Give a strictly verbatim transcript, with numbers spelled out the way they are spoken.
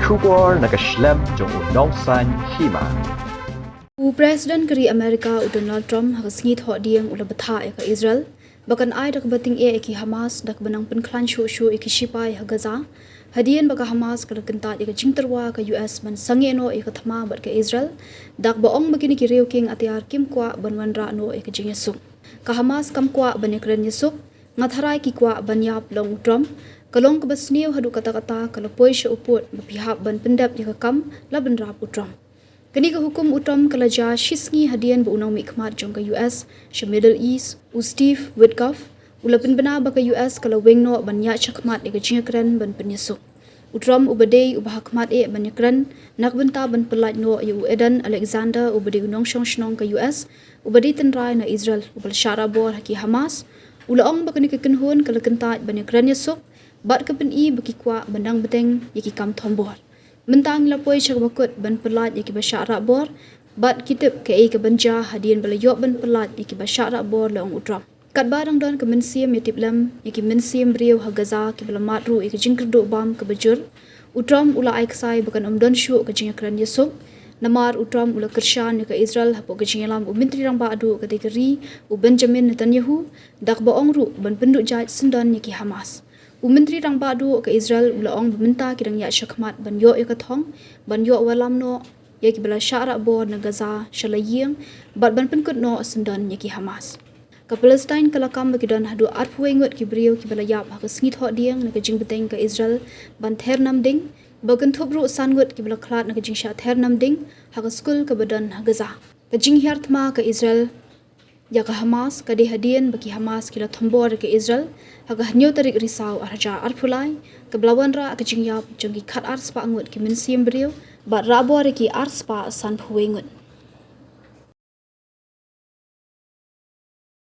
Khubor na ka shlem jong u nongsaiñ hima. U President ka ri Amerika u Donald Trump ha ka sngi Thohdieng u la bthah ïa ka Israel ba kan ai da kaba tyngeh ïa ki Hamas da kaba nang pynkhlaiñ shuh shuh ïa ki shipai ha Gaza, hadien ba ka Hamas ka la kyntait ïa ka jingtyrwa ka U S ban sangeh noh ïa ka thma bad ka Israel, da kaba ong ba kine ki riew kieng atiar kim kwah ban wanrah noh ïa ka jingïasuk. Ka Hamas kam kwah ban ïakren ïasuk, nga tharai ki kwah ban ïap, long u Trump. Ka long kaba sniew haduh katta katta, ka la poi sha u pud ba phi hap ban pyndep ïa ka kam, la bynrap u Trump. Kane ka hukum u Trump ka la jia shi sngi hadien ba u nongmihkhmat jong ka U S sha Middle East, u Steve Witkoff, u la pynbna ba ka U S ka la weng noh ban ïaid shakhmat ïa ka jingïakren ban pynïasuk. U Trump uba dei uba ha khmat eh ban ïakren na ka bynta ban pyllait noh ïa u Adan Alexander uba dei u nongshong shnong ka U S uba dei tynrai na Israel uba la shah rah bor ha ki Hamas, u la ong ba kane ka kynhun ka la kyntait ban ïakren ïasuk bad ka pyni ba ki kwah ban dang bteng ïa ki kam thombor. Mynta ngi la poi sha kaba kut ban pyllait ïa kiba shah rah bor bad ki tip kaei kaban jia hadien ba la ïoh ban pyllait ïa kiba shah rah bor, la ong u Trump. Katba dang don ka mynsiem ïa tip lem ïa ki mynsiem briew ha Gaza kiba la mad ruh ïa ka jingkyrduh bam kaba jur, u Trump u la ai ksai ba kan ym don shuh ka jingïakren ïasuk. Namar u Trump u la kyrshan ïa ka Israel hapoh ka jingïalam u Myntri Rangbah Duh ka dei ka ri, u Benjamin Netanyahu, da kaba ong ruh ban pynduh jait syndon ïa ki Hamas. U Myntri Rangbah Duh ka Israel u la ong ba mynta ki dang ïaid shakhmat ban ïoh ïa ka thong ban ïoh wallam noh ïa kiba la shah rah bor na Gaza sha la ïing bad ban pynkut noh syndon ïa ki Hamas. Ka Palestine ka la kam ba ki don haduh arphew wei ngut ki briew kiba la ïap ha ka sngi Thohdieng na ka jingbteng ka Israel ban ther nam ding, ba kynthup ruh san ngut kiba la khlad na ka jingshah ther nam ding ha ka skul kaba don ha Gaza. Ka jinghiar thma ka Israel ïa ka Hamas ka dei hadien ba ki Hamas ki la thombor ïa ka Israel ha ka hynñiew tarik Risaw arhajar arphew lai, kaba la wanrah ka jingïap jong ki khatar spah ngut ki mynsiem briew bad rah bor ïa ki ar spah sanphew wei ngut.